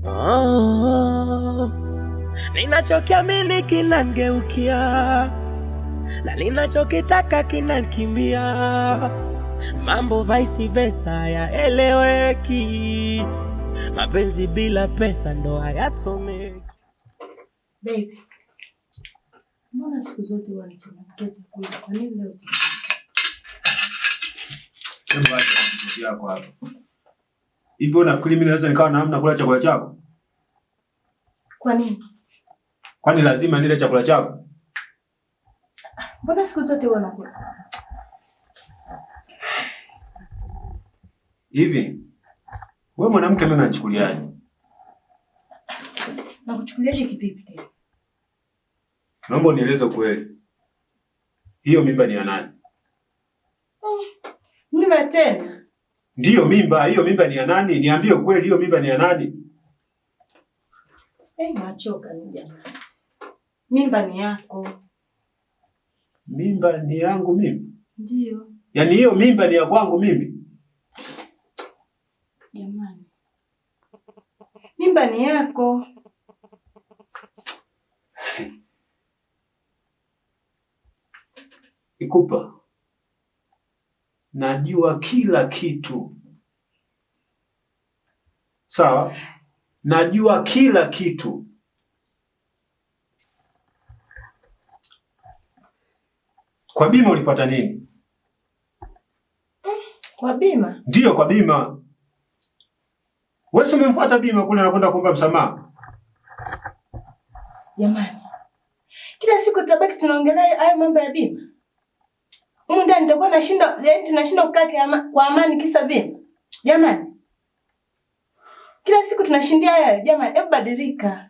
Oh, ninachokiamini kinangeukia na ninachokitaka kinanikimbia. Mambo vice versa yaeleweki, mapenzi bila pesa ndo hayasomeki. Baby, mbona siku zote wanachangamkia chakula? Kwa nini leo tena? Hebu acha vitu vyako hapa. Hivi unafikiri mimi naweza nikawa na hamna kula chakula chako? Kwa nini? Kwani lazima nile chakula chako? Mbona siku zote huwa nakula? Hivi wewe mwanamke, mimi unanichukuliaje? Nakuchukuliaje kivipi tena? Naomba unieleze ukweli. Hiyo mimba ni ya nani? Mimba tena? Ndiyo mimba, hiyo mimba ni ya nani? Niambie ukweli, hiyo mimba ni ya nani? Eh, nachoka ni jamani. Mimba ni yako. Mimba ni yangu mimi? Ndiyo. Yaani hiyo mimba ni ya kwangu mimi? Jamani. Mimba ni yako. Ikupa, najua kila kitu. Sawa? Najua kila kitu. Kwa bima ulipata nini? Kwa bima? Ndiyo, kwa bima. Wewe si umemfuata bima kule anakwenda kuomba msamaha? Jamani. Kila siku tutabaki tunaongelea hayo mambo ya bima. Humu ndani nitakuwa nashinda, yaani tunashinda kukaa kwa amani kisa bima. Jamani. Kila siku tunashindia haya. Jamani, hebu badilika.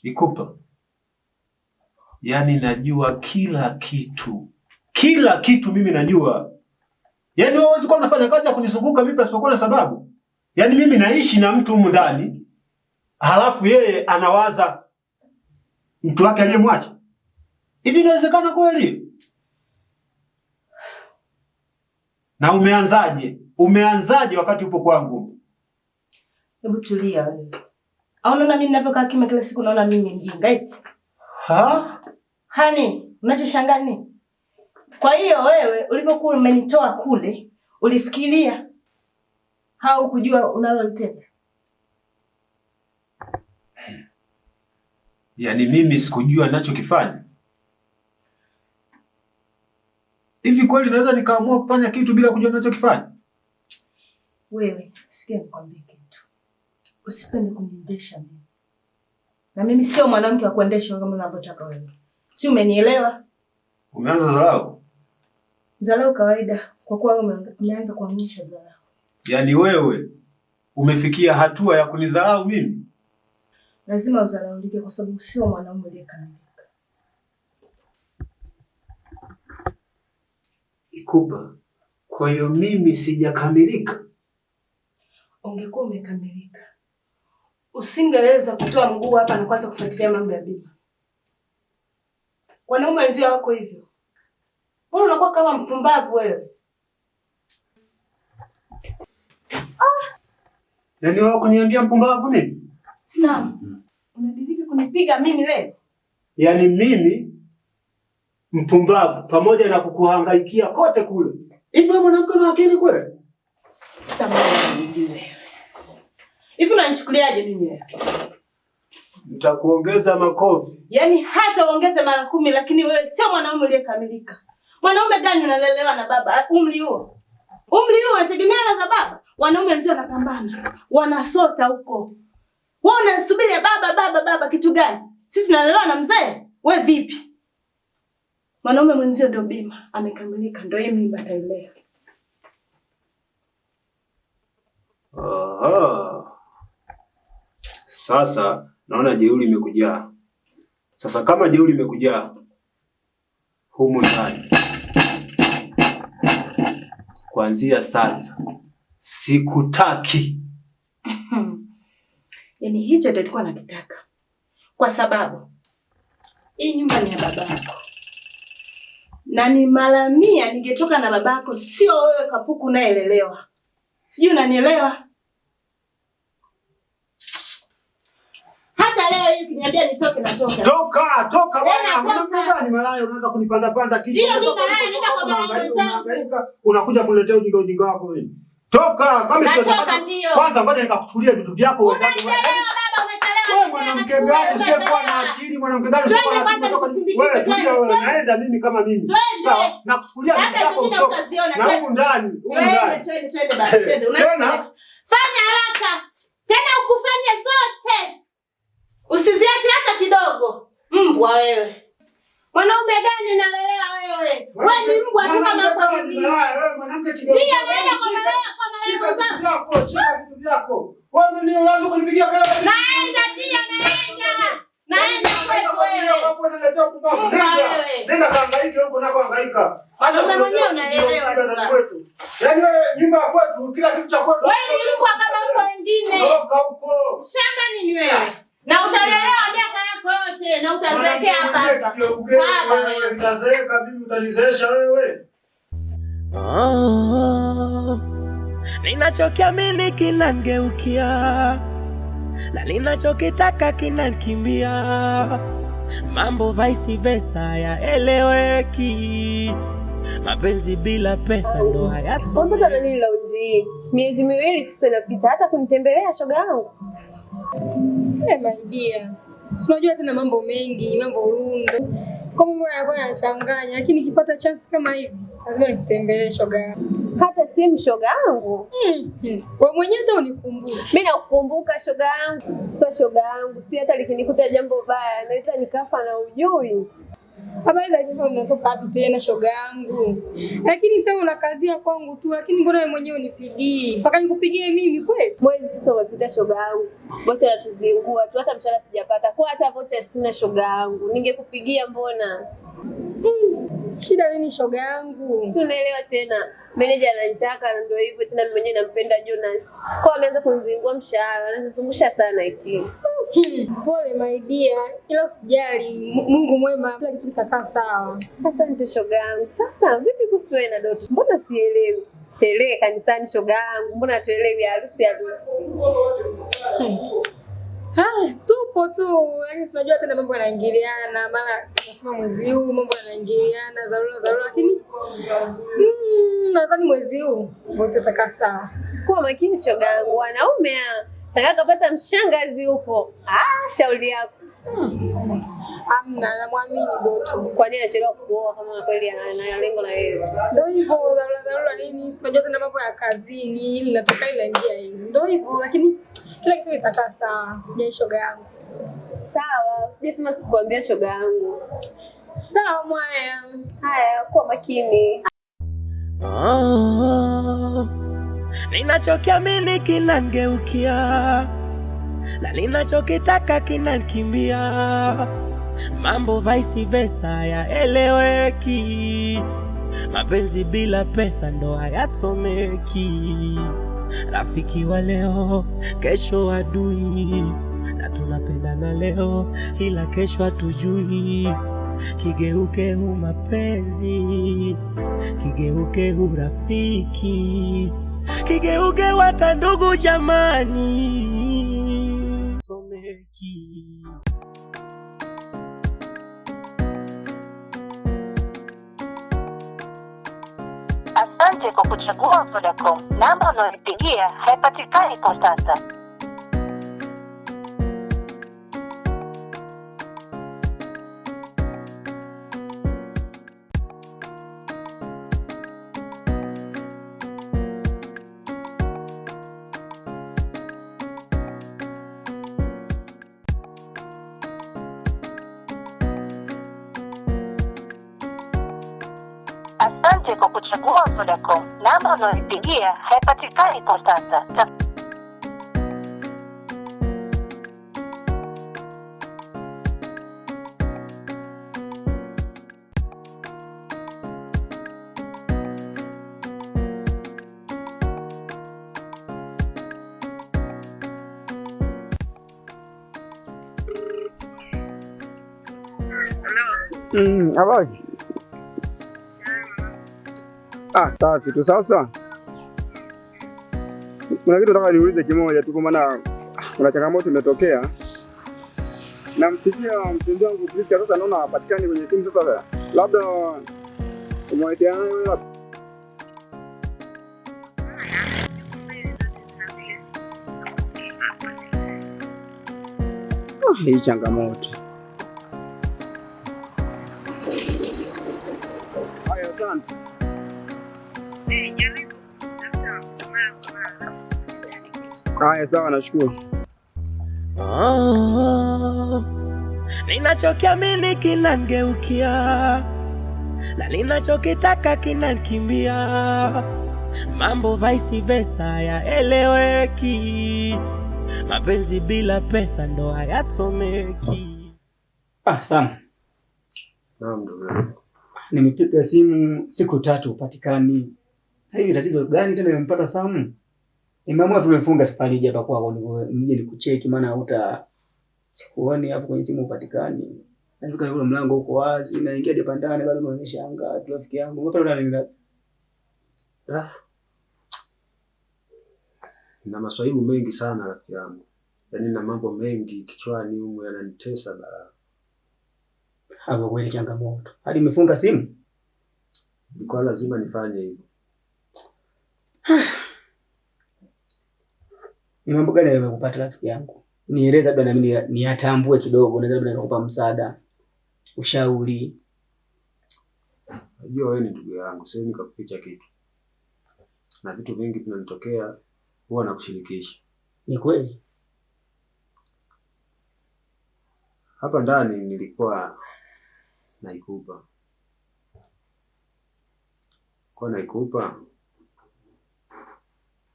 Ikupa. Yaani najua kila kitu. Kila kitu mimi najua. Yaani wewe huwezi kuwa unafanya kazi ya kunizunguka mimi pasipokuwa na sababu. Yaani mimi naishi na mtu humu ndani, halafu yeye anawaza mtu wake aliyemwacha. Hivi inawezekana kweli? Na umeanzaje? Umeanzaje wakati upo kwangu? Hebu tulia wewe. Au unaona mimi ninavyokaa kimya kila siku naona mimi mjinga eti? Ha? Hani, unachoshangaa nini? Kwa hiyo wewe ulipokuwa umenitoa kule, ulifikiria au kujua unalolitenda? Yaani mimi sikujua ninachokifanya. Hivi kweli naweza nikaamua kufanya kitu bila kujua ninachokifanya? Wewe, sikia nikwambie kitu. Usipende kuniendesha mimi. Na mimi sio mwanamke wa kuendeshwa kama unavyotaka wewe. Si umenielewa? Umeanza dharau? Dharau kawaida, kwa kuwa wewe umeanza kuonyesha dharau. Yaani wewe umefikia hatua ya kunidharau mimi? Lazima udharaulike kwa sababu sio mwanaume aliyekamilika. Ikupa, kwa hiyo mimi sijakamilika? Ungekuwa umekamilika, usingeweza kutoa mguu hapa na kuanza kufuatilia mambo ya bima. Wanaume wenzio wako hivyo. Mbona unakuwa kama mpumbavu wewe? Yaani wewe kuniambia mpumbavu mimi? Sam, unadiriki kunipiga mimi leo? Yaani mimi mpumbavu pamoja na kukuhangaikia kote kule. Hivi wewe mwanamke una akili kweli? Sam, wewe. Hivi unanichukuliaje mimi wewe? Nitakuongeza makofi. Yaani hata uongeze mara 10 lakini wewe sio mwanaume uliyekamilika. Mwanaume gani unalelewa na baba umri huo? Umri huo unategemea za baba. Wanaume wenzio wanapambana, wanasota huko. Wewe unasubiri baba baba baba kitu gani? Sisi tunalelewa na mzee? Wewe vipi? Mwanaume mwenzio ndio bima, amekamilika, ndio yeye mimba atailea. Aha. Sasa naona jeuri imekujaa. Sasa kama jeuri imekujaa humu ndani, kuanzia sasa sikutaki. Yaani hicho ndio nilikuwa nakitaka. Kwa sababu hii nyumba ni ya babako. Na ni mara 100 ningetoka na babako, sio wewe kapuku unaelelewa. Sijui unanielewa? hivi ukiniambia nitoke natoka. Toka, toka Eh, bwana. natoka. Mwanamke gani malaya unaanza kunipanda panda kichwa? Ndio, mimi Unatoka malaya, huko, nenda kwa malaya unahangaika, wenzangu. unahangaika, unakuja kuniletea ujinga ujinga wako mimi. Toka, kama Natoka, ikiwezekana. ndio. Kwanza ngoja nikakuchukulia vitu vyako uendane. Unachelewa baba, unachelewa. Wewe mwanamke gani usiyekuwa na akili? Mwanamke gani usiyekuwa na Twende akili? kwanza nikusindikize, Wewe tulia twende, wewe, twende. naenda mimi kama mimi. Twende. Sawa, nakuchukulia vitu Labda vyako zingine utoke. utaziona. Na humu ndani, humu Twende, ndani. twende, twende baba, twende. Tena? Unachelewa. Fanya haraka. Tena ukusanye zote. Usiziache hata kidogo. Mbwa wewe. Mwanaume gani unalelewa wewe? Wewe ni mbwa tu kama Mwanamke mbwa gani mwingine. malaya? Wewe mwanamke kidogo. Ndio, naenda kwa malaya kwa malaya Shika vitu mwenzangu. vyako, shika vitu vyako. Wewe ndio unaanza kunipigia kelele. Naenda ndio, naenda. Naenda kwetu wewe. Hapo unaletea upumbavu. Mbwa Nenda. wewe. Nenda kahangaike huko nako hangaika. Hata Wewe mwenyewe unalelewa tu baba. kwetu. Yaani wewe nyumba ya kwetu, kila kitu cha kwetu. Wewe ni mbwa kama mbwa wengine. Toka huko. Shamba nini wewe? Na utalelewa miaka yako yote na utazeekea hapa hapa. Baba wewe. Utazeeka mimi utanizeesha wewe. Oh, ninachokiamini kinangeukia na ninachokitaka kinanikimbia. Mambo vice versa yaeleweki, mapenzi bila pesa ndo hayasomeki. Unataka na nini raundi hii? Miezi 2 sasa inapita hata kunitembelea shoga yangu. Hey, my dear. Si unajua tena mambo mengi, mambo rundo. Kwa mambo yanakuwa yanachanganya, lakini nikipata chance kama hivi, lazima nikutembelee shoga yangu. Hata simu shoga yangu. Wewe mwenyewe hata unikumbuke. Mimi nakukumbuka shoga yangu. Sasa shoga yangu, si hata likinikuta jambo baya, naweza nikafa na ujui. Habari za kifo zinatoka wapi tena shoga yangu? Lakini sasa unakazia kwangu tu, lakini mbona wewe mwenyewe unipigii? Mpaka nikupigie mimi kweli? Mwezi sasa umepita shoga yangu. Bosi anatuzingua tu, hata mshahara sijapata. Kwa hata vocha sina shoga yangu. Ningekupigia mbona? Shida nini shoga yangu? Si unaelewa tena. Meneja ananitaka na ndio hivyo tena, mimi mwenyewe nampenda Jonas. Kwa ameanza kunizingua mshahara, ananisumbusha sana eti. Pole my dear, ila usijali, Mungu mwema, kila kitu kitakaa sawa. Asante shoga yangu. Sasa vipi kuhusu wewe na Doto? Mbona sielewi? Sherehe kanisani shoga yangu, mbona hatuelewi harusi harusi? Ah, tupo tu, lakini si unajua tena mambo yanaingiliana, mara nasema mwezi huu mambo yanaingiliana, dharura dharura, lakini nadhani mwezi huu wote tutakaa sawa. Kuwa makini shoga yangu, wanaume ah. Shangaa kapata mshangazi huko. Ah, shauri yako. Amna, namwamini Doto. Kwa nini anachelewa kuoa kama kweli ana lengo na wewe? Ndio hivyo, dharura dharura nini, si unajua tena mambo ya kazini, ili natoka ile njia hii. Ndio hivyo, lakini kila kitu kitakaa sawa. Usijali shoga yangu. Sawa, usije sikuambia shoga yangu. Sawa mwaya. Haya, kuwa makini. Oh, ninachokiamini kinangeukia na ninachokitaka kinanikimbia. Mambo vice versa yaeleweki, mapenzi bila pesa ndo hayasomeki. Rafiki wa leo, kesho adui, na tunapendana leo ila kesho hatujui. Kigeuke hu mapenzi, kigeuke urafiki, kigeuke hata ndugu jamani, someki. Asante kwa kuchagua Vodacom. Namba unayoipigia haipatikani kwa sasa. Asante kwa kuchagua Vodacom. Namba unayoipigia haipatikani kwa sasa. Habari? Ah, safi tu. Sasa kuna kitu nataka niulize kimoja tu, kwa maana kuna changamoto imetokea. Nampigia mpenzi wangu Priska, sasa naona hapatikani kwenye simu. Sasa labda umewasiliana naye wewe? Ah, hii changamoto. Haya, asante. Haya, sawa, nashukuru. Oh, ninachokiamini kinangeukia na ninachokitaka kinanikimbia. Mambo vice versa yaeleweki, mapenzi bila pesa ndo hayasomeki. Ah, Sam, Naam ndugu yangu. nimepiga simu siku tatu upatikani. Na hivi tatizo gani tena imempata Sam? Nimeamua tumefunga safari hii hapa kwako nije nikucheki maana huta sikuoni hapo kwenye simu upatikani. Nafika kule mlango uko wazi, naingia hadi ndani bado unaonyesha anga tu rafiki yangu. Mbona unaniangalia? Ah. Na maswaibu mengi sana rafiki yangu, yaani na mambo mengi kichwani humu yananitesa balaa. Hapo kweli changamoto. Hadi umefunga simu? Ilikuwa lazima nifanye hivyo. Ni mambo gani yamekupata rafiki yangu? Nieleze labda na mimi niyatambue kidogo, na labda nikakupa msaada, ushauri. Najua wewe ni ndugu yangu, siwezi nikakuficha kitu, na vitu vingi vinanitokea huwa nakushirikisha. Ni kweli? Hapa ndani nilikuwa naikupa kwa naikupa,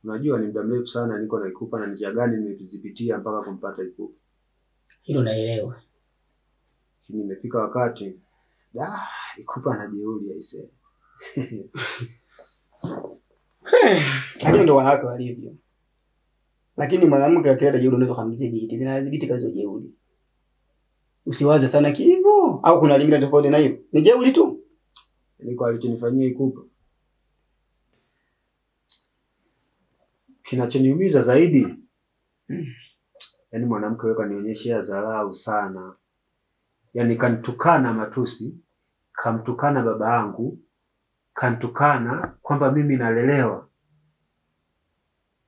unajua ni muda mrefu sana niko naikupa, na njia gani nimezipitia mpaka kumpata Ikupa. Hilo naelewa. Lakini imefika wakati da Ikupa na jeuri aisee. Lakini ndio wanawake walivyo. Lakini mwanamke akileta jeuri unaweza kumdhibiti. Zinadhibiti kazi jeuri. Usiwaze sana kivo au kuna lingine tofauti na hiyo? Ni jeuri tu. Niko alichonifanyia Ikupa. Kinachoniumiza zaidi, yaani mwanamke wewe kanionyeshea dharau sana, yaani kanitukana matusi, kamtukana baba yangu, kantukana kwamba mimi nalelewa.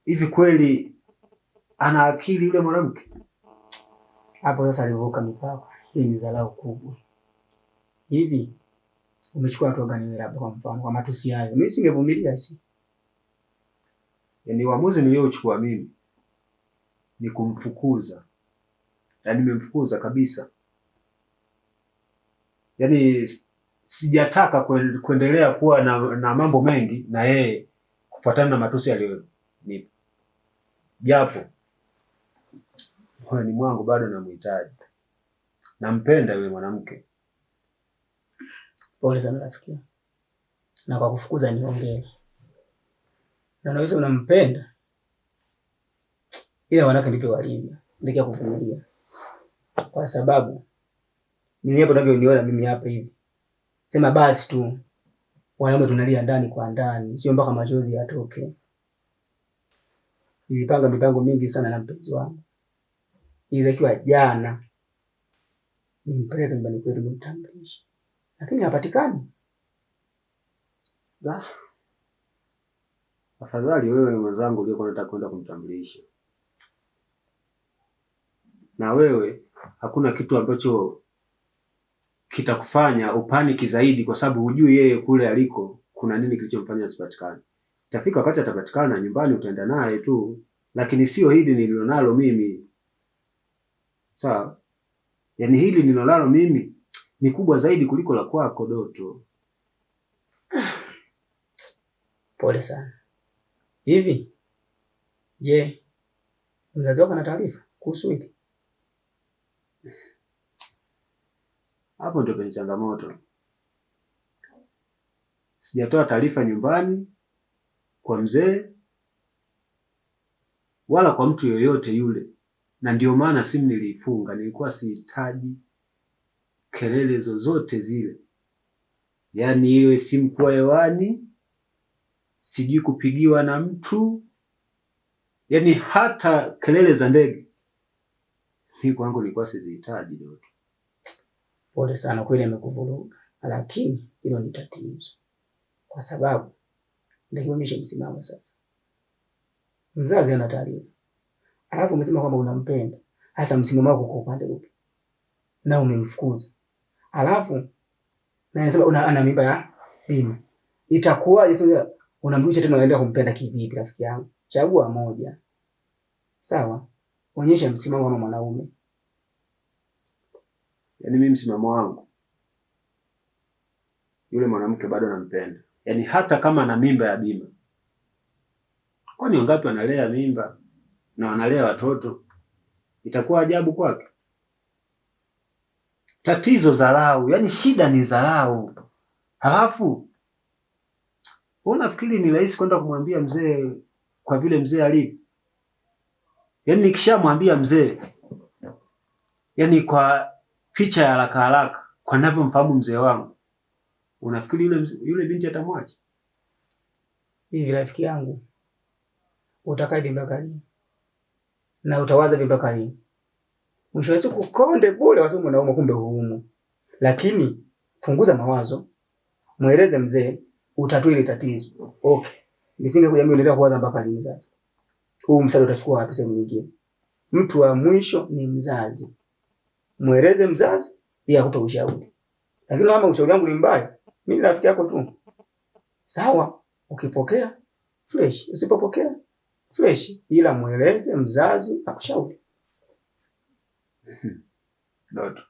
Hivi kweli ana akili yule mwanamke? Hapo sasa alivuka mipaka. Hii ni dharau kubwa. Hivi umechukua hatua gani wewe labda kwa mfano kwa matusi hayo? Mimi singevumilia si. Yaani uamuzi niliochukua mimi ni kumfukuza, yaani nimemfukuza kabisa. Yaani sijataka kuendelea kuwa na mambo mengi na yeye kufuatana na matusi aliyonipa, japo moyoni mwangu bado namhitaji, nampenda yule mwanamke. Pole sana rafiki. Na kwa kufukuza niongee. Na unaweza unampenda. Ila wanawake ndivyo walivyo. Ndio kuvumilia. Kwa sababu mimi hapo unavyoniona mimi hapa hivi. Sema basi tu. Wanaume tunalia ndani kwa ndani, sio mpaka machozi yatoke. Nilipanga mipango mingi sana na mpenzi wangu. Ilitakiwa jana nimpeleke nyumbani kwetu nimtambulishe. Lakini hapatikani. Da. Afadhali wewe mwenzangu uliyekuwa unataka kwenda kumtambulisha. Na wewe hakuna kitu ambacho kitakufanya upaniki zaidi, kwa sababu hujui yeye kule aliko kuna nini kilichomfanya asipatikane. Itafika wakati atapatikana nyumbani, utaenda naye tu, lakini sio hili nililonalo mimi. Sawa? Yaani hili nililonalo mimi ni kubwa zaidi kuliko la kwako Doto. Pole sana. Hivi je, mzazi wako ana taarifa kuhusu hili? Hapo ndio penye changamoto. Sijatoa taarifa nyumbani kwa mzee wala kwa mtu yoyote yule, na ndio maana simu niliifunga. Nilikuwa sihitaji kelele zozote zile, yaani iwe simu kuwa hewani, sijui kupigiwa na mtu, yaani hata kelele za ndege Hii kwangu nilikuwa sizihitaji Doto. Pole sana kweli amekuvuruga, lakini hilo ni tatizo. Kwa sababu ndio msimamo sasa. Mzazi ana taarifa. Alafu umesema kwamba unampenda. Hasa msimamo wako kwa upande upi? Na umemfukuza. Alafu na anasema ana mimba ya Bima. Itakuwaje sasa unamrudisha tena unaendelea kumpenda kivipi rafiki yangu? Chagua moja. Sawa? Onyesha msimamo kama mwanaume. Yaani mimi msimamo wangu, yule mwanamke bado nampenda. Yaani hata kama ana mimba ya Bima. Kwani wangapi wanalea mimba na wanalea watoto? Itakuwa ajabu kwake. Tatizo dharau, yaani shida ni dharau. Halafu wewe unafikiri ni rahisi kwenda kumwambia mzee kwa vile mzee alivyo? Yaani nikishamwambia mzee, yaani kwa picha ya haraka haraka, kwa ninavyomfahamu mzee wangu, unafikiri yule binti atamwacha? Hivi rafiki yangu, utakaa mpaka lini? Na utawaza mpaka lini? Mwisho wa siku konde bure wasomo na kumbe huumu. Lakini punguza mawazo, mueleze mzee, utatue ile tatizo. Okay. Nisingekuja mimi endelea kuwaza mpaka lini sasa? Huu msaada utachukua wapi sehemu nyingine? Mtu wa mwisho ni mzazi. Mueleze mzazi yeye akupe ushauri. Lakini kama ushauri wangu ni mbaya, mimi ni rafiki yako tu. Sawa, ukipokea fresh, usipopokea fresh, ila mueleze mzazi akushauri. Doto,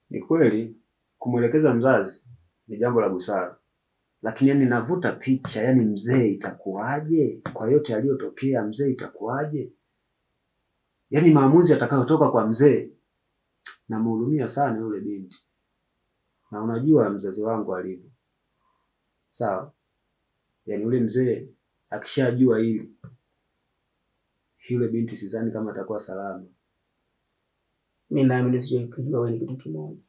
ni kweli kumwelekeza mzazi ni jambo la busara. Lakini yani navuta picha, yani mzee itakuwaje? Kwa yote aliyotokea mzee itakuwaje? Yani maamuzi atakayotoka kwa mzee, namhurumia sana yule binti. Na unajua mzazi wangu alivyo. Sawa? Yani yule mzee akishajua hili, yule binti sidhani kama atakuwa salama. Mimi naamini sijui wewe ni kitu kimoja.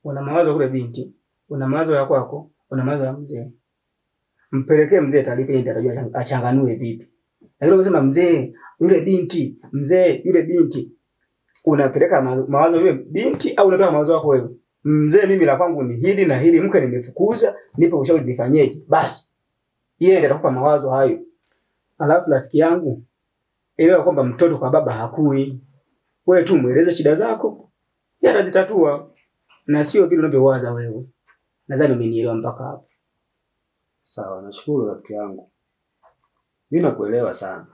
Una mawazo kule binti, una mawazo ya kwako, una mawazo ya mzee. Mpelekee mzee taarifa ili atajua achanganue vipi. Lakini unasema mzee, yule binti, mzee, yule binti. Unapeleka mawazo yule binti au unatoa mawazo yako wewe? Mzee, mimi la kwangu ni hili na hili, mke nimefukuza, nipe ushauri nifanyeje? Basi. Yeye ndiye atakupa mawazo hayo. Alafu rafiki yangu, elewa kwamba mtoto kwa baba hakui. Wewe tu mueleze shida zako, yeye atazitatua na sio vile unavyowaza wewe. Nadhani umenielewa mpaka hapo. Sawa, nashukuru rafiki yangu. Mimi nakuelewa sana.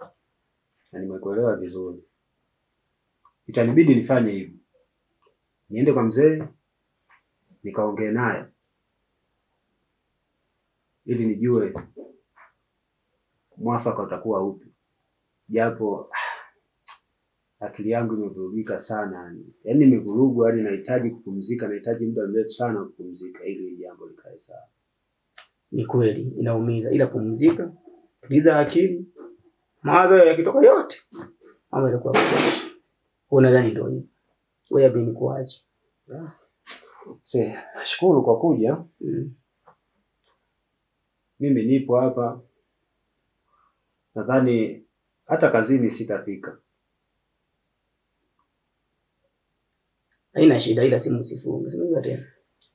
Na nimekuelewa vizuri. Itanibidi nifanye hivyo. Niende kwa mzee nikaongee naye ili nijue mwafaka utakuwa upi. Japo akili yangu imevurugika sana. Yaani nimevurugwa, hadi nahitaji kupumzika, nahitaji muda mrefu sana kupumzika ili jambo likae sawa. Ni kweli inaumiza, ila pumzika, tuliza akili, mawazo yakitoka yote mambo yatakuwa fresh. Unadhani ndio hivyo? Ngoja mimi nikuache. Nashukuru kwa kuja. Mimi nipo hapa. Nadhani hata kazini sitafika. Haina shida, ila simu usifunge. Sema tena.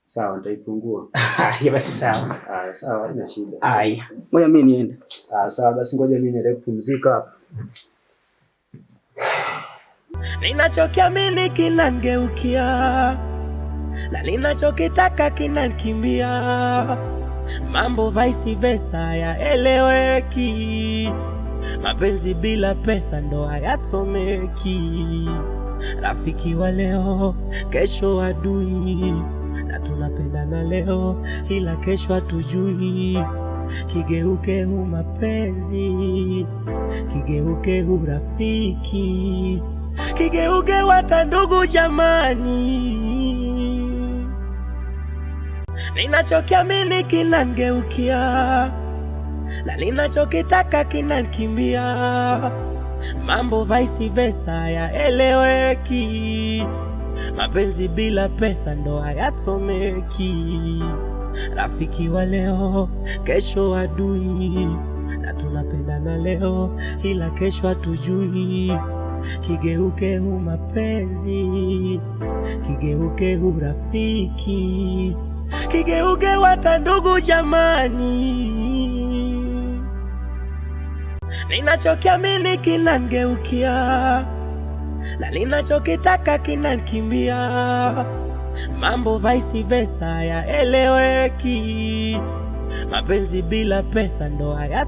Sawa, nitaifungua. Haya basi sawa. Haya sawa, haina shida. Haya. Ngoja mimi niende. Sawa basi ngoja mimi niende kupumzika hapa. Ninachokiamini kinangeukia na ninachokitaka kinanikimbia. Mambo vice versa hayaeleweki. Mapenzi bila pesa ndo hayasomeki. Rafiki wa leo, kesho adui. Na tunapendana leo, ila kesho hatujui. Kigeuke hu mapenzi, kigeuke hu rafiki, kigeuke hata ndugu jamani. Ninachokiamini kinangeukia na ninachokitaka kinanikimbia. Mambo vice versa hayaeleweki. Mapenzi bila pesa ndo hayasomeki. Rafiki wa leo, kesho adui. Na tunapendana leo, ila kesho hatujui. Kigeuke hu mapenzi, kigeuke urafiki, kigeuke wata ndugu jamani. Ninachokiamini kinangeukia na ninachokitaka kinanikimbia. Mambo vice versa yaeleweki, mapenzi bila pesa ndo haya.